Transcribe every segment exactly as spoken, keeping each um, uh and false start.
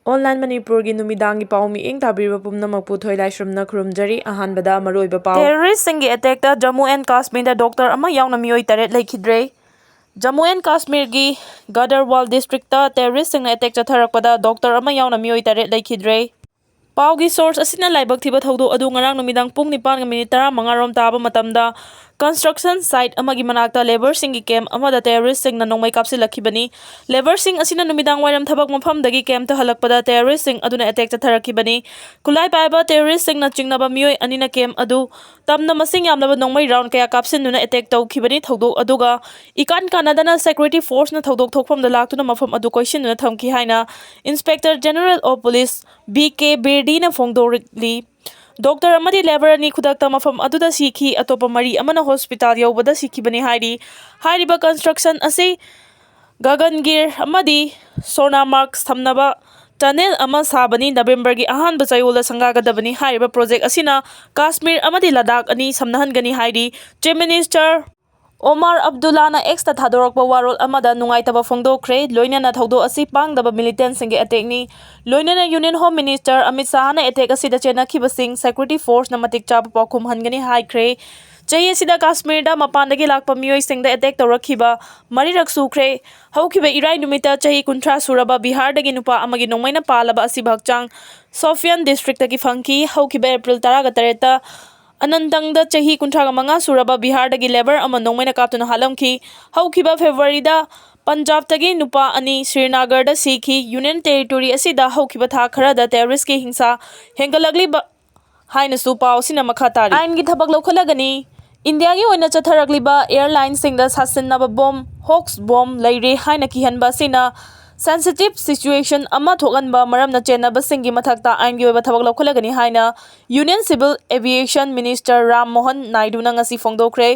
Online ꯃꯅꯤꯄꯨꯔꯒꯤ ꯅꯨꯃꯤꯗꯥꯡꯒꯤ ꯄꯥꯎ ꯃꯤꯠꯌꯦꯡ ꯇꯥꯕꯤꯔꯤꯕ ꯄꯨꯝꯅꯃꯛꯄꯨ ꯊꯣꯏꯂꯥꯏꯁ꯭ꯔꯝꯅ ꯈꯨꯔꯨꯝꯖꯔꯤ꯫ ꯑꯍꯥꯟꯕꯗ ꯃꯔꯨꯑꯣꯏꯕ ꯄꯥꯎ꯫ ꯇꯦꯔꯣꯔꯤꯁ꯭ꯠꯁꯤꯡꯒꯤ ꯑꯦꯇꯦꯛꯇ ꯖꯝꯃꯨ ꯑꯦꯟ ꯀꯥꯁꯃꯤꯔꯗ ꯗꯣꯛꯇꯔ ꯑꯃ ꯌꯥꯎꯅ ꯃꯤꯑꯣꯏ ꯇꯔꯦꯠ ꯂꯩꯈꯤꯗ꯭ꯔꯦ꯫ ꯖꯝꯃꯨ ꯑꯦꯟ ꯀꯥꯁꯃꯤꯔꯒꯤ ꯒꯗꯔꯋꯥꯜ ꯗꯤꯁꯇ꯭ꯔꯤꯛꯇ ꯇꯦꯔꯣꯔꯤꯁ꯭ꯠꯁꯤꯡꯅ ꯑꯦꯇꯦꯛ ꯆꯠꯊꯔꯛꯄꯗ ꯗꯣꯛꯇꯔ ꯑꯃ ꯌꯥꯎꯅ ꯃꯤꯑꯣꯏ ꯇꯔꯦꯠ ꯂꯩꯈꯤꯗ꯭ꯔꯦ꯫ ꯄꯥꯎꯒꯤ ꯁꯣꯔꯁ ꯑꯁꯤꯅ ꯂꯥꯏꯕꯛ ꯊꯤꯕ ꯊꯧꯗꯣꯛ ꯑꯗꯨ ꯉꯔꯥꯡ ꯅꯨꯃꯤꯗꯥꯡ ꯄꯨꯡ ꯅꯤꯄꯥꯟꯒ ꯃꯤꯅꯤꯠ ꯇꯔꯥꯃꯉꯥ ꯔꯣꯝ ꯇꯥꯕ ꯃꯇꯝꯗ construction site ꯑꯃꯒꯤ ꯃꯅꯥꯛꯇ ꯂꯦꯕꯔꯁꯤꯡꯒꯤ ꯀꯦꯝꯞ ꯑꯃꯗ ꯇꯦꯔꯣꯔꯤꯁ꯭ꯠꯁꯤꯡꯅ ꯅꯣꯡꯃꯩ ꯀꯥꯞꯁꯤꯜꯂꯛꯈꯤꯕꯅꯤ꯫ ꯂꯦꯕꯔꯁꯤꯡ ꯑꯁꯤꯅ ꯅꯨꯃꯤꯗꯥꯡ ꯋꯥꯏꯔꯝ ꯊꯕꯛ ꯃꯐꯝꯗꯒꯤ ꯀꯦꯝꯞꯇ ꯍꯜꯂꯛꯄꯗ ꯇꯦꯔꯣꯔꯤꯁ꯭ꯠꯁꯤꯡ ꯑꯗꯨꯅ ꯑꯦꯇꯦꯛ ꯆꯠꯊꯔꯛꯈꯤꯕꯅꯤ꯫ ꯈꯨꯠꯂꯥꯏ ꯄꯥꯏꯕ ꯇꯦꯔꯣꯔꯤꯁ꯭ꯠꯁꯤꯡꯅ ꯆꯤꯡꯅꯕ ꯃꯤꯑꯣꯏ ꯑꯅꯤꯅ ꯀꯦꯝꯞ ꯑꯗꯨ ꯇꯝꯅ ꯃꯁꯤꯡ ꯌꯥꯝꯂꯕ ꯅꯣꯡꯃꯩ ꯔꯥꯎꯟ ꯀꯌꯥ ꯀꯥꯞꯁꯤꯟꯗꯨꯅ ꯑꯦꯇꯦꯛ ꯇꯧꯈꯤꯕꯅꯤ꯫ ꯊꯧꯗꯣꯛ ꯑꯗꯨꯒ ꯏꯀꯥꯟ ꯀꯥꯟꯅꯗꯅ ꯁꯦꯀ꯭ꯌꯨꯔꯤꯇꯤ ꯐꯣꯔꯁꯅ ꯊꯧꯗꯣꯛ ꯊꯣꯛꯐꯝꯗ ꯂꯥꯛꯇꯨꯅ ꯃꯐꯝ ꯑꯗꯨ ꯀꯣꯏꯁꯤꯟꯗꯨꯅ ꯊꯝꯈꯤ ꯍꯥꯏꯅ inspector general of police B K ꯕꯤꯔꯗꯤꯅ ꯐꯣꯡꯗꯣꯔꯛꯂꯤ꯫ ꯗꯣꯛꯇꯔ ꯑꯃꯗꯤ ꯂꯦꯕꯔ ꯑꯅꯤ ꯈꯨꯗꯛꯇ ꯃꯐꯝ ꯑꯗꯨꯗ ꯁꯤꯈꯤ, ꯑꯇꯣꯞꯄ ꯃꯔꯤ ꯑꯃꯅ ꯍꯣꯁꯄꯤꯇꯥꯜ ꯌꯧꯕꯗ ꯁꯤꯈꯤꯕꯅꯤ ꯍꯥꯏꯔꯤ꯫ ꯍꯥꯏꯔꯤꯕ construction ꯑꯁꯤ ꯒꯒꯟꯒꯤꯔ ꯑꯃꯗꯤ ꯁꯣꯅꯥꯃꯥꯔꯒ ꯁꯝꯅꯕ ꯇꯅꯦꯜ ꯑꯃ ꯁꯥꯕꯅꯤ꯫ ꯅꯕꯦꯝꯕꯔꯒꯤ ꯑꯍꯥꯟꯕ ꯆꯌꯣꯜꯗ ꯁꯪꯒꯥꯒꯗꯕꯅꯤ꯫ ꯍꯥꯏꯔꯤꯕ ꯄ꯭ꯔꯣꯖꯦꯛ ꯑꯁꯤꯅ ꯀꯥꯁꯃꯤꯔ ꯑꯃꯗꯤ ꯂꯗꯥꯈ ꯑꯅꯤ ꯁꯝꯅꯍꯟꯒꯅꯤ ꯍꯥꯏꯔꯤ꯫ ꯆꯤꯐ ꯃꯤꯅꯤꯁꯇꯔ ꯑꯣꯃꯥꯔ ꯑꯕꯗꯨꯜꯂꯥꯅ ꯑꯦꯛꯁꯇ ꯊꯥꯗꯣꯔꯛꯄ ꯋꯥꯔꯣꯜ ꯑꯃꯗ ꯅꯨꯡꯉꯥꯏꯇꯕ ꯐꯣꯡꯗꯣꯛꯈ꯭ꯔꯦ, ꯂꯣꯏꯅꯅ ꯊꯧꯗꯣꯛ ꯑꯁꯤ ꯄꯥꯡꯗꯕ ꯃꯤꯂꯤꯇꯦꯟꯁꯤꯡꯒꯤ ꯑꯦꯇꯦꯛꯅꯤ꯫ ꯂꯣꯏꯅꯅ ꯌꯨꯅꯤꯌꯟ ꯍꯣꯝ ꯃꯤꯅꯤꯁꯇꯔ ꯑꯃꯤꯠ ꯁꯥꯍꯅ ꯑꯦꯇꯦꯛ ꯑꯁꯤꯗ ꯆꯦꯟꯅꯈꯤꯕꯁꯤꯡ ꯁꯦꯀ꯭ꯌꯨꯔꯤꯇꯤ ꯐꯣꯔꯁꯅ ꯃꯇꯤꯛ ꯆꯥꯕ ꯄꯥꯎꯈꯨꯝ ꯍꯟꯒꯅꯤ ꯍꯥꯏꯈ꯭ꯔꯦ꯫ ꯆꯍꯤ ꯑꯁꯤꯗ ꯀꯥꯁꯃꯤꯔꯗ ꯃꯄꯥꯟꯗꯒꯤ ꯂꯥꯛꯄ ꯃꯤꯑꯣꯏꯁꯤꯡꯗ ꯑꯦꯇꯦꯛ ꯇꯧꯔꯛꯈꯤꯕ ꯃꯔꯤꯔꯛ ꯁꯨꯈ꯭ꯔꯦ꯫ ꯍꯧꯈꯤꯕ ꯏꯔꯥꯏ ꯅꯨꯃꯤꯠꯇ ꯆꯍꯤ ꯀꯨꯟꯊ꯭ꯔꯥ ꯁꯨꯔꯕ ꯕꯤꯍꯥꯔꯗꯒꯤ ꯅꯨꯄꯥ ꯑꯃꯒꯤ ꯅꯣꯡꯃꯩꯅ ꯄꯥꯜꯂꯕ ꯑꯁꯤꯕ ꯍꯛꯆꯥꯡ ꯁꯣꯐꯤꯌꯥꯟ ꯗꯤꯁꯇ꯭ꯔꯤꯛꯇꯒꯤ ꯐꯪꯈꯤ꯫ ꯍꯧꯈꯤꯕ ꯑꯦꯄ꯭ꯔꯤꯜ ꯇꯔꯥꯒ ꯇꯔꯦꯠꯇ ꯑꯅꯟꯇꯪꯗ ꯆꯍꯤ ꯀꯨꯟꯊ꯭ꯔꯥꯒ ꯃꯉꯥ ꯁꯨꯔꯕ ꯕꯤꯍꯥꯔꯗꯒꯤ ꯂꯦꯕꯔ ꯑꯃ ꯅꯣꯡꯃꯩꯅ ꯀꯥꯞꯇꯨꯅ ꯍꯥꯠꯂꯝꯈꯤ꯫ ꯍꯧꯈꯤꯕ ꯐꯦꯕ꯭ꯔꯨꯋꯥꯔꯤꯗ ꯄꯟꯖꯥꯕꯇꯒꯤ ꯅꯨꯄꯥ ꯑꯅꯤ ꯁ꯭ꯔꯤꯅꯥꯒꯔꯗ ꯁꯤꯈꯤ꯫ ꯌꯨꯅꯤꯌꯟ ꯇꯦꯔꯤꯇꯣꯔꯤ ꯑꯁꯤꯗ ꯍꯧꯈꯤꯕ ꯊꯥ ꯈꯔꯗ ꯇꯦꯔꯣꯔꯤꯁ꯭ꯠꯀꯤ ꯍꯤꯡꯁꯥ ꯍꯦꯟꯒꯠꯂꯛꯂꯤꯕ ꯍꯥꯏꯅꯁꯨ ꯄꯥꯎ ꯑꯁꯤꯅ ꯃꯈꯥ ꯇꯥꯔꯤ꯫ ꯑꯥꯏꯟꯒꯤ ꯊꯕꯛ ꯂꯧꯈꯠꯂꯒꯅꯤ꯫ ꯏꯟꯗꯤꯌꯥꯒꯤ ꯑꯣꯏꯅ ꯆꯠꯊꯔꯛꯂꯤꯕ ꯑꯦꯌꯔꯂꯥꯏꯟꯁꯤꯡꯗ ꯁꯥꯁꯤꯟꯅꯕ ꯕꯣꯝ, ꯍꯣꯛꯁ ꯕꯣꯝ ꯂꯩꯔꯦ ꯍꯥꯏꯅ ꯀꯤꯍꯟꯕ ꯑꯁꯤꯅ ꯁꯦꯟꯁꯤꯇꯤꯚ ꯁꯤꯆꯨꯋꯦꯁꯟ ꯑꯃ ꯊꯣꯛꯍꯟꯕ ꯃꯔꯝꯅ ꯆꯦꯟꯅꯕꯁꯤꯡꯒꯤ ꯃꯊꯛꯇ ꯑꯥꯏꯟꯒꯤ ꯑꯣꯏꯕ ꯊꯕꯛ ꯂꯧꯈꯠꯂꯒꯅꯤ ꯍꯥꯏꯅ union civil aviation minister Ram Mohan ꯅꯥꯏꯗꯨꯅ ꯉꯁꯤ ꯐꯣꯡꯗꯣꯛꯈ꯭ꯔꯦ꯫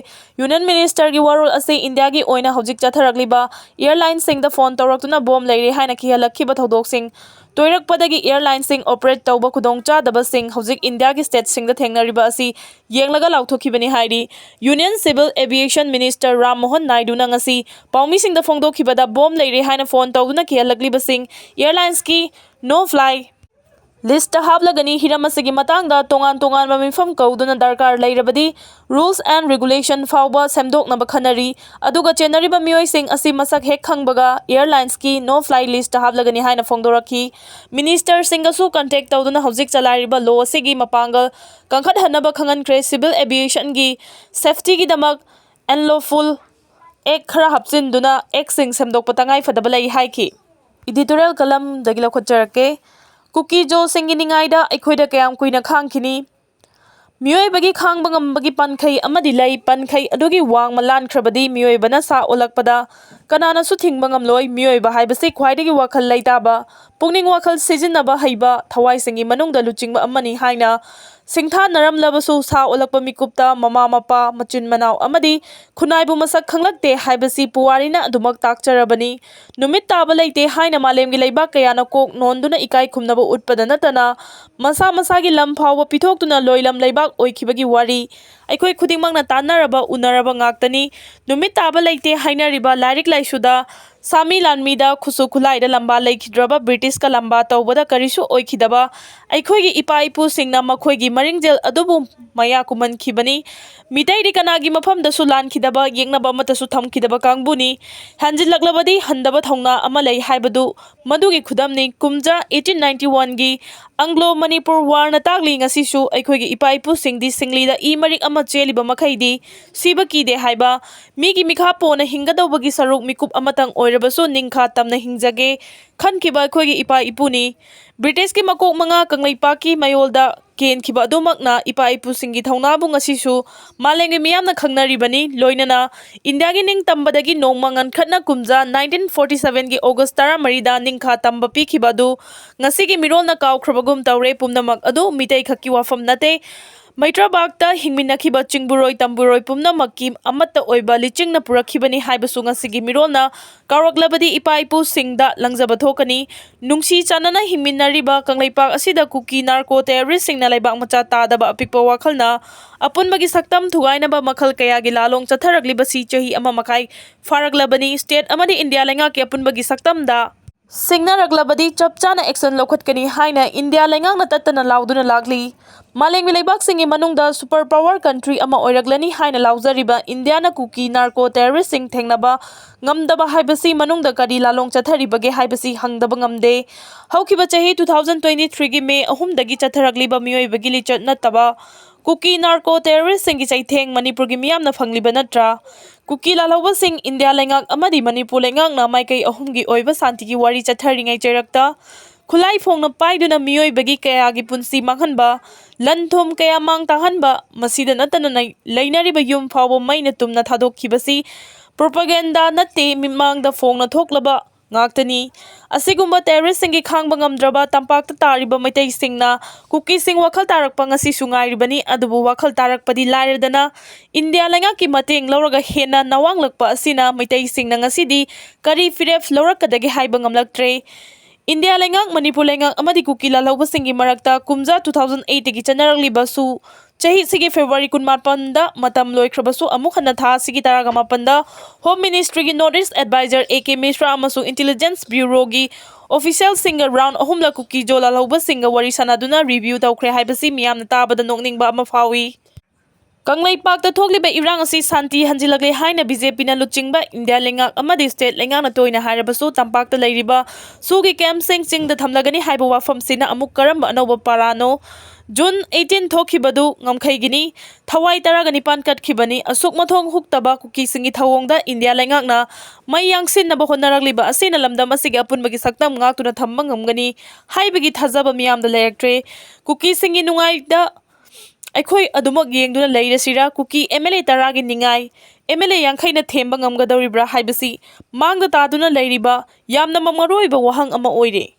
ꯌꯨꯅꯤꯌꯟ ꯃꯤꯅꯤꯁꯇꯔꯒꯤ ꯋꯥꯔꯣꯜ ꯑꯁꯤ ꯏꯟꯗꯤꯌꯥꯒꯤ ꯑꯣꯏꯅ ꯍꯧꯖꯤꯛ ꯆꯠꯊꯔꯛꯂꯤꯕ ꯑꯦꯌꯔꯂꯥꯏꯟꯁꯤꯡꯗ ꯐꯣꯟ ꯇꯧꯔꯛꯇꯨꯅ ꯕꯣꯝ ꯂꯩꯔꯦ ꯍꯥꯏꯅ ꯀꯤꯍꯜꯂꯛꯈꯤꯕ ꯊꯧꯗꯣꯛꯁꯤꯡ ꯇꯣꯏꯔꯛꯄꯗꯒꯤ ꯑꯦꯌꯔꯂꯥꯏꯟꯁꯤꯡ ꯑꯣꯄꯔꯦꯠ ꯇꯧꯕ ꯈꯨꯗꯣꯡꯆꯥꯗꯕꯁꯤꯡ ꯍꯧꯖꯤꯛ ꯏꯟꯗꯤꯌꯥꯒꯤ ꯁ꯭ꯇꯦꯠꯁꯤꯡꯗ ꯊꯦꯡꯅꯔꯤꯕ ꯑꯁꯤ ꯌꯦꯡꯂꯒ ꯂꯥꯎꯊꯣꯛꯈꯤꯕꯅꯤ ꯍꯥꯏꯔꯤ꯫ Union civil aviation minister Ram Mohan ꯅꯥꯏꯗꯨꯅ ꯉꯁꯤ ꯄꯥꯎꯃꯤꯁꯤꯡꯗ ꯐꯣꯡꯗꯣꯛꯈꯤꯕꯗ ꯕꯣꯝ ꯂꯩꯔꯦ ꯍꯥꯏꯅ ꯐꯣꯟ ꯇꯧꯗꯨꯅ ꯀꯤꯍꯜꯂꯛꯂꯤꯕꯁꯤꯡ ꯑꯦꯌꯔꯂꯥꯏꯟꯁꯀꯤ no fly list ꯍꯥꯞꯂꯒꯅꯤ꯫ ꯍꯤꯔꯝ ꯑꯁꯤꯒꯤ ꯃꯇꯥꯡꯗ ꯇꯣꯉꯥꯟ ꯇꯣꯉꯥꯟꯕ ꯃꯤꯐꯝ ꯀꯧꯗꯨꯅ ꯗꯔꯀꯥꯔ ꯂꯩꯔꯕꯗꯤ rules and regulation ꯐꯥꯎꯕ ꯁꯦꯝꯗꯣꯛꯅꯕ ꯈꯟꯅꯔꯤ꯫ ꯑꯗꯨꯒ ꯆꯦꯟꯅꯔꯤꯕ ꯃꯤꯑꯣꯏꯁꯤꯡ ꯑꯁꯤ ꯃꯁꯛ ꯍꯦꯛ ꯈꯪꯕꯒ airlinesꯀꯤ no fly list ꯍꯥꯞꯂꯒꯅꯤ ꯍꯥꯏꯅ ꯐꯣꯡꯗꯣꯔꯛꯈꯤ꯫ Ministerꯁꯤꯡꯒꯁꯨ contact ꯇꯧꯗꯨꯅ ꯍꯧꯖꯤꯛ ꯆꯂꯥꯏꯔꯤꯕ law ꯑꯁꯤꯒꯤ ꯃꯄꯥꯡꯒꯜ ꯀꯟꯈꯠꯍꯟꯅꯕ ꯈꯪꯍꯟꯈ꯭ꯔꯦ꯫ Civil aviationꯒꯤ safetyꯒꯤꯗꯃꯛ unlawful act ꯈꯔ ꯍꯥꯞꯆꯤꯟꯗꯨꯅ actꯁꯤꯡ ꯁꯦꯝꯗꯣꯛꯄ ꯇꯉꯥꯏ ꯐꯗꯕ ꯂꯩ ꯍꯥꯏꯈꯤ꯫ Editorial columnꯗꯒꯤ ꯂꯧꯈꯠꯆꯔꯛꯀꯦ꯫ ꯀꯨꯀꯤ ꯖꯣꯁꯤꯡꯒꯤ ꯅꯤꯡꯉꯥꯏꯗ ꯑꯩꯈꯣꯏꯗ ꯀꯌꯥꯝ ꯀꯨꯏꯅ ꯈꯥꯡꯈꯤꯅꯤ? ꯃꯤꯑꯣꯏꯕꯒꯤ ꯈꯥꯡꯕ ꯉꯝꯕꯒꯤ ꯄꯟꯈꯩ ꯑꯃꯗꯤ ꯂꯩ꯫ ꯄꯟꯈꯩ ꯑꯗꯨꯒꯤ ꯋꯥꯡꯃ ꯂꯥꯟꯈ꯭ꯔꯕꯗꯤ ꯃꯤꯑꯣꯏꯕꯅ ꯁꯥ ꯑꯣꯜꯂꯛꯄꯗ ꯀꯅꯥꯅꯁꯨ ꯊꯤꯡꯕ ꯉꯝꯂꯣꯏ꯫ ꯃꯤꯑꯣꯏꯕ ꯍꯥꯏꯕꯁꯤ ꯈ꯭ꯋꯥꯏꯗꯒꯤ ꯋꯥꯈꯜ ꯂꯩꯇꯥꯕ, ꯄꯨꯛꯅꯤꯡ ꯋꯥꯈꯜ ꯁꯤꯖꯤꯟꯅꯕ ꯍꯩꯕ ꯊꯋꯥꯏꯁꯤꯡꯒꯤ ꯃꯅꯨꯡꯗ ꯂꯨꯆꯤꯡꯕ ꯑꯃꯅꯤ ꯍꯥꯏꯅ ꯁꯤꯡꯊꯥꯅꯔꯝꯂꯕꯁꯨ, ꯁꯥ ꯑꯣꯜꯂꯛꯄ ꯃꯤꯀꯨꯞꯇ ꯃꯃꯥ ꯃꯄꯥ, ꯃꯆꯤꯟ ꯃꯅꯥꯎ ꯑꯃꯗꯤ ꯈꯨꯟꯅꯥꯏꯕꯨ ꯃꯁꯛ ꯈꯪꯂꯛꯇꯦ ꯍꯥꯏꯕꯁꯤ ꯄꯨꯋꯥꯔꯤꯅ ꯑꯗꯨꯃꯛ ꯇꯥꯛꯆꯔꯕꯅꯤ꯫ ꯅꯨꯃꯤꯠ ꯇꯥꯕ ꯂꯩꯇꯦ ꯍꯥꯏꯅ ꯃꯥꯂꯦꯝꯒꯤ ꯂꯩꯕꯥꯛ ꯀꯌꯥꯅ ꯀꯣꯛ ꯅꯣꯟꯗꯨꯅ ꯏꯀꯥꯏ ꯈꯨꯝꯅꯕ ꯎꯠꯄꯗ ꯅꯠꯇꯅ, ꯃꯁꯥ ꯃꯁꯥꯒꯤ ꯂꯝ ꯐꯥꯎꯕ ꯄꯤꯊꯣꯛꯇꯨꯅ ꯂꯣꯏꯂꯝ ꯂꯩꯕꯥꯛ ꯑꯣꯏꯈꯤꯕꯒꯤ ꯋꯥꯔꯤ ꯑꯩꯈꯣꯏ ꯈꯨꯗꯤꯡꯃꯛꯅ ꯇꯥꯟꯅꯔꯕ, ꯎꯅꯔꯕ ꯉꯥꯛꯇꯅꯤ꯫ ꯅꯨꯃꯤꯠ ꯇꯥꯕ ꯂꯩꯇꯦ ꯍꯥꯏꯅꯔꯤꯕ ꯂꯥꯏꯔꯤꯛ ꯂꯥꯏꯁꯨꯗ, ꯁꯥꯃꯤ ꯂꯥꯟꯃꯤꯗ, ꯈꯨꯠꯁꯨ ꯈꯨꯠꯂꯥꯏꯗ ꯂꯝꯕꯥ ꯂꯩꯈꯤꯗ꯭ꯔꯕ, ꯕ꯭ꯔꯤꯇꯤꯁꯀ ꯂꯝꯕꯥ ꯇꯧꯕꯗ ꯀꯔꯤꯁꯨ ꯑꯣꯏꯈꯤꯗꯕ ꯑꯩꯈꯣꯏꯒꯤ ꯏꯄꯥ ꯏꯄꯨꯁꯤꯡꯅ ꯃꯈꯣꯏꯒꯤ ꯃꯔꯤꯡꯖꯦꯜ ꯑꯗꯨꯕꯨ ꯃꯌꯥ ꯀꯨꯝꯍꯟꯈꯤꯕꯅꯤ꯫ ꯃꯤꯇꯩꯗꯤ ꯀꯅꯥꯒꯤ ꯃꯐꯝꯗꯁꯨ ꯂꯥꯟꯈꯤꯗꯕ, ꯌꯦꯛꯅꯕ ꯑꯃꯠꯇꯁꯨ ꯊꯝꯈꯤꯗꯕ ꯀꯥꯡꯕꯨꯅꯤ꯫ ꯍꯟꯖꯤꯜꯂꯛꯂꯕꯗꯤ ꯍꯟꯗꯕ ꯊꯧꯅꯥ ꯑꯃ ꯂꯩ ꯍꯥꯏꯕꯗꯨ ꯃꯗꯨꯒꯤ ꯈꯨꯗꯝꯅꯤ꯫ ꯀꯨꯝꯖꯥ eighteen ninety oneꯒꯤ Anglo Manipur Warꯅ ꯇꯥꯛꯂꯤ, ꯉꯁꯤꯁꯨ ꯑꯩꯈꯣꯏꯒꯤ ꯏꯄꯥ ꯏꯄꯨꯁꯤꯡꯗꯤ ꯁꯤꯡꯂꯤꯗ ꯏ ꯃꯔꯤꯛ ꯑꯃ ꯆꯦꯜꯂꯤꯕ ꯃꯈꯩꯗꯤ ꯁꯤꯕ ꯀꯤꯗꯦ ꯍꯥꯏꯕ, ꯃꯤꯒꯤ ꯃꯤꯈꯥ ꯄꯣꯟꯅ ꯍꯤꯡꯒꯗꯧꯕꯒꯤ ꯁꯔꯨꯛ ꯃꯤꯀꯨꯞ ꯑꯃꯇꯪ ꯑꯣꯏꯔꯕꯁꯨ ꯅꯤꯡꯈꯥ ꯇꯝꯅ ꯍꯤꯡꯖꯒꯦ ꯈꯟꯈꯤꯕ ꯑꯩꯈꯣꯏꯒꯤ ꯏꯄꯥ ꯏꯄꯨꯅꯤ꯫ ꯕ꯭ꯔꯤꯇꯤꯁꯀꯤ ꯃꯀꯣꯛ ꯃꯉꯥ ꯀꯪꯂꯩꯄꯥꯛꯀꯤ ꯃꯌꯣꯜꯗ ꯀꯦꯟꯈꯤꯕ ꯑꯗꯨꯃꯛꯅ ꯏꯄꯥ ꯏꯄꯨꯁꯤꯡꯒꯤ ꯊꯧꯅꯥꯕꯨ ꯉꯁꯤꯁꯨ ꯃꯥꯂꯦꯝꯒꯤ ꯃꯤꯌꯥꯝꯅ ꯈꯪꯅꯔꯤꯕꯅꯤ꯫ ꯂꯣꯏꯅꯅ ꯏꯟꯗꯤꯌꯥꯒꯤ ꯅꯤꯡꯇꯝꯕꯗꯒꯤ ꯅꯣꯡꯃ ꯉꯟꯈꯠꯅ ꯀꯨꯝꯖꯥ nineteen forty sevenꯒꯤ August ꯇꯔꯥꯃꯔꯤꯗ ꯅꯤꯡꯈꯥ ꯇꯝꯕ ꯄꯤꯈꯤꯕ ꯑꯗꯨ ꯉꯁꯤꯒꯤ ꯃꯤꯔꯣꯜꯅ ꯀꯥꯎꯈ꯭ꯔꯕꯒꯨꯝ ꯇꯧꯔꯦ꯫ ꯄꯨꯝꯅꯃꯛ ꯑꯗꯨ ꯃꯤꯇꯩ ꯈꯛꯀꯤ ꯋꯥꯐꯝ ꯅꯠꯇꯦ꯫ ꯃꯩꯇ꯭ꯔꯥꯕꯥꯛꯇ ꯍꯤꯡꯃꯤꯟꯅꯈꯤꯕ ꯆꯤꯡꯕꯨꯔꯣꯏ ꯇꯝꯕꯨꯔꯣꯏ ꯄꯨꯝꯅꯃꯛꯀꯤ ꯑꯃꯠꯇ ꯑꯣꯏꯕ ꯂꯤꯆꯤꯡꯅ ꯄꯨꯔꯛꯈꯤꯕꯅꯤ ꯍꯥꯏꯕꯁꯨ ꯉꯁꯤꯒꯤ ꯃꯤꯔꯣꯜꯅ ꯀꯥꯎꯔꯛꯂꯕꯗꯤ ꯏꯄꯥ ꯏꯄꯨꯁꯤꯡꯗ ꯂꯪꯖꯕ ꯊꯣꯛꯀꯅꯤ꯫ ꯅꯨꯡꯁꯤ ꯆꯥꯟꯅꯅ ꯍꯤꯡꯃꯤꯟꯅꯔꯤꯕ ꯀꯪꯂꯩꯄꯥꯛ ꯑꯁꯤꯗ ꯀꯨꯀꯤ narco terroristꯁꯤꯡꯅ ꯂꯩꯕꯥꯛ ꯃꯆꯥ ꯇꯥꯗꯕ ꯑꯄꯤꯛꯄ ꯋꯥꯈꯜꯅ ꯑꯄꯨꯟꯕꯒꯤ ꯁꯛꯇꯝ ꯊꯨꯒꯥꯏꯅꯕ ꯃꯈꯜ ꯀꯌꯥꯒꯤ ꯂꯥꯂꯣꯡ ꯆꯠꯊꯔꯛꯂꯤꯕꯁꯤ ꯆꯍꯤ ꯑꯃ ꯃꯈꯥꯏ ꯐꯥꯔꯛꯂꯕꯅꯤ꯫ State ꯑꯃꯗꯤ ꯏꯟꯗꯤꯌꯥ ꯂꯩꯉꯥꯛꯀꯤ ꯑꯄꯨꯟꯕꯒꯤ ꯁꯛꯇꯝꯗ ꯁꯤꯡꯅꯔꯛꯂꯕꯗꯤ ꯆꯞ ꯆꯥꯅ action ꯂꯧꯈꯠꯀꯅꯤ ꯍꯥꯏꯅ ꯏꯟꯗꯤꯌꯥ ꯂꯩꯉꯥꯛꯅ ꯇꯠꯇꯅ ꯂꯥꯎꯗꯨꯅ ꯂꯥꯛꯂꯤ꯫ ꯃꯥꯂꯦꯝꯒꯤ ꯂꯩꯕꯥꯛꯁꯤꯡꯒꯤ ꯃꯅꯨꯡꯗ super power country ꯑꯃ ꯑꯣꯏꯔꯛꯂꯅꯤ ꯍꯥꯏꯅ ꯂꯥꯎꯖꯔꯤꯕ ꯏꯟꯗꯤꯌꯥꯅ ꯀꯨꯀꯤ narco terroristꯁꯤꯡ ꯊꯦꯡꯅꯕ ꯉꯝꯗꯕ ꯍꯥꯏꯕꯁꯤ ꯃꯅꯨꯡꯗ ꯀꯔꯤ ꯂꯥꯂꯣꯡ ꯆꯠꯊꯔꯤꯕꯒꯦ ꯍꯥꯏꯕꯁꯤ ꯍꯪꯗꯕ ꯉꯝꯗꯦ꯫ ꯍꯧꯈꯤꯕ ꯆꯍꯤ two thousand twenty threeꯒꯤ May ꯑꯍꯨꯝꯗꯒꯤ ꯆꯠꯊꯔꯛꯂꯤꯕ ꯃꯤꯑꯣꯏꯕꯒꯤ ꯂꯤꯆꯠ ꯅꯠꯇꯕ ꯀꯨꯀꯤ narco terroristꯁꯤꯡꯒꯤ ꯆꯩꯊꯦꯡ ꯃꯅꯤꯄꯨꯔꯒꯤ ꯃꯤꯌꯥꯝꯅ ꯐꯪꯂꯤꯕ ꯅꯠꯇ꯭ꯔꯥ? ꯀꯨꯀꯤ ꯂꯥꯜꯍꯧꯕꯁꯤꯡ ꯏꯟꯗꯤꯌꯥ ꯂꯩꯉꯥꯛ ꯑꯃꯗꯤ ꯃꯅꯤꯄꯨꯔ ꯂꯩꯉꯥꯛꯅ ꯃꯥꯏꯀꯩ ꯑꯍꯨꯝꯒꯤ ꯑꯣꯏꯕ ꯁꯥꯟꯇꯤꯒꯤ ꯋꯥꯔꯤ ꯆꯠꯊꯔꯤꯉꯩ ꯆꯩꯔꯛꯇ ꯈꯨꯠꯂꯥꯏ ꯐꯣꯡꯅ ꯄꯥꯏꯗꯨꯅ ꯃꯤꯑꯣꯏꯕꯒꯤ ꯀꯌꯥꯒꯤ ꯄꯨꯟꯁꯤ ꯃꯥꯡꯍꯟꯕ, ꯂꯟ ꯊꯨꯝ ꯀꯌꯥ ꯃꯥꯡ ꯇꯥꯛꯍꯟꯕ, ꯃꯁꯤꯗ ꯅꯠꯇꯅ ꯂꯩ-, ꯂꯩꯅꯔꯤꯕ ꯌꯨꯝ ꯐꯥꯎꯕ ꯃꯩꯅ ꯇꯨꯝꯅ ꯊꯥꯗꯣꯛꯈꯤꯕꯁꯤ propaganda ꯅꯠꯇꯦ, ꯃꯤꯠꯃꯥꯡꯗ ꯐꯣꯡꯅ ꯊꯣꯛꯂꯕ ꯉꯥꯛꯇꯅꯤ꯫ ꯑꯁꯤꯒꯨꯝꯕ terroristꯁꯤꯡꯒꯤ ꯈꯥꯡꯕ ꯉꯝꯗ꯭ꯔꯕ ꯇꯝꯄꯥꯛꯇ ꯇꯥꯔꯤꯕ ꯃꯩꯇꯩꯁꯤꯡꯅ ꯀꯨꯀꯤꯁꯤꯡ ꯋꯥꯈꯜ ꯇꯥꯔꯛꯄ ꯉꯁꯤꯁꯨ ꯉꯥꯏꯔꯤꯕꯅꯤ꯫ ꯑꯗꯨꯕꯨ ꯋꯥꯈꯜ ꯇꯥꯔꯛꯄꯗꯤ ꯂꯥꯏꯔꯗꯅ ꯏꯟꯗꯤꯌꯥ ꯂꯩꯉꯥꯛꯀꯤ ꯃꯇꯦꯡ ꯂꯧꯔꯒ ꯍꯦꯟꯅ ꯅꯋꯥꯡꯂꯛꯄ ꯑꯁꯤꯅ ꯃꯩꯇꯩꯁꯤꯡꯅ ꯉꯁꯤꯗꯤ ꯀꯔꯤ ꯐꯤꯔꯦꯞ ꯂꯧꯔꯛꯀꯗꯒꯦ ꯍꯥꯏꯕ ꯉꯝꯂꯛꯇ꯭ꯔꯦ꯫ ꯏꯟꯗꯤꯌꯥ ꯂꯩꯉꯥꯛ, ꯃꯅꯤꯄꯨꯔ ꯂꯩꯉꯥꯛ ꯑꯃꯗꯤ ꯀꯨꯀꯤ ꯂꯥꯜꯍꯧꯕꯁꯤꯡꯒꯤ ꯃꯔꯛꯇ ꯀꯨꯝꯖꯥ two thousand eightꯇꯒꯤ ꯆꯠꯅꯔꯛꯂꯤꯕꯁꯨ ꯆꯍꯤꯁꯤꯒꯤ February ꯀꯨꯟꯃꯥꯄꯟꯗ ꯃꯇꯝ ꯂꯣꯏꯈ꯭ꯔꯕꯁꯨ ꯑꯃꯨꯛ ꯍꯟꯅ ꯊꯥ ꯑꯁꯤꯒꯤ ꯇꯔꯥꯒ ꯃꯥꯄꯟꯗ Home Ministryꯒꯤ North East Advisor A K Mishra ꯑꯃꯁꯨꯡ Intelligence Bureauꯒꯤ officialꯁꯤꯡꯒ round ꯑꯍꯨꯝꯂꯛ ꯀꯨꯀꯤ-ꯖꯣ ꯂꯥꯜꯍꯧꯕꯁꯤꯡꯒ ꯋꯥꯔꯤ ꯁꯥꯟꯅꯗꯨꯅ review ꯇꯧꯈ꯭ꯔꯦ ꯍꯥꯏꯕꯁꯤ ꯃꯤꯌꯥꯝꯅ ꯇꯥꯕꯗ ꯅꯣꯛꯅꯤꯡꯕ ꯑꯃ ꯐꯥꯎꯏ꯫ ꯀꯪꯂꯩꯄꯥꯛꯇ ꯊꯣꯛꯂꯤꯕ ꯏꯔꯥꯡ ꯑꯁꯤ ꯁꯥꯟꯇꯤ ꯍꯟꯖꯤꯜꯂꯛꯂꯦ ꯍꯥꯏꯅ BJPꯅ ꯂꯨꯆꯤꯡꯕ ꯏꯟꯗꯤꯌꯥ ꯂꯩꯉꯥꯛ ꯑꯃꯗꯤ state ꯂꯩꯉꯥꯛꯅ ꯇꯣꯏꯅ ꯍꯥꯏꯔꯕꯁꯨ, ꯇꯝꯄꯥꯛꯇ ꯂꯩꯔꯤꯕ ꯁꯨꯒꯤ campꯁꯤꯡ ꯆꯤꯡꯗ ꯊꯝꯂꯒꯅꯤ ꯍꯥꯏꯕ ꯋꯥꯐꯝꯁꯤꯅ ꯑꯃꯨꯛ ꯀꯔꯝꯕ ꯑꯅꯧꯕ ꯄꯥꯔꯥꯅꯣ? June eighteen ꯊꯣꯛꯈꯤꯕꯗꯨ ꯉꯝꯈꯩꯒꯤꯅꯤ꯫ ꯊꯋꯥꯏ ꯇꯔꯥꯒ ꯅꯤꯄꯥꯟ ꯀꯠꯈꯤꯕꯅꯤ꯫ ꯑꯁꯨꯛ ꯃꯊꯣꯡ ꯍꯨꯛꯇꯕ ꯀꯨꯀꯤꯁꯤꯡꯒꯤ ꯊꯧꯑꯣꯡꯗ ꯏꯟꯗꯤꯌꯥ ꯂꯩꯉꯥꯛꯅ ꯃꯩ ꯌꯥꯡꯁꯤꯟꯅꯕ ꯍꯣꯠꯅꯔꯛꯂꯤꯕ ꯑꯁꯤꯅ ꯂꯝꯗꯝ ꯑꯁꯤꯒꯤ ꯑꯄꯨꯟꯕꯒꯤ ꯁꯛꯇꯝ ꯉꯥꯛꯇꯨꯅ ꯊꯝꯕ ꯉꯝꯒꯅꯤ ꯍꯥꯏꯕꯒꯤ ꯊꯥꯖꯕ ꯃꯤꯌꯥꯝꯗ ꯂꯩꯔꯛꯇ꯭ꯔꯦ꯫ ꯀꯨꯀꯤꯁꯤꯡꯒꯤ ꯅꯨꯡꯉꯥꯏꯗ ꯑꯩꯈꯣꯏ ꯑꯗꯨꯃꯛ ꯌꯦꯡꯗꯨꯅ ꯂꯩꯔꯁꯤꯔꯥ? ꯀꯨꯀꯤ MLA ꯇꯔꯥꯒꯤ ꯅꯤꯡꯉꯥꯏ MLA ꯌꯥꯡꯈꯩꯅ ꯊꯦꯝꯕ ꯉꯝꯒꯗꯧꯔꯤꯕ꯭ꯔꯥ ꯍꯥꯏꯕꯁꯤ ꯃꯥꯡꯗ ꯇꯥꯗꯨꯅ ꯂꯩꯔꯤꯕ ꯌꯥꯝꯅꯃꯛ ꯃꯔꯨꯑꯣꯏꯕ ꯋꯥꯍꯪ ꯑꯃ ꯑꯣꯏꯔꯦ꯫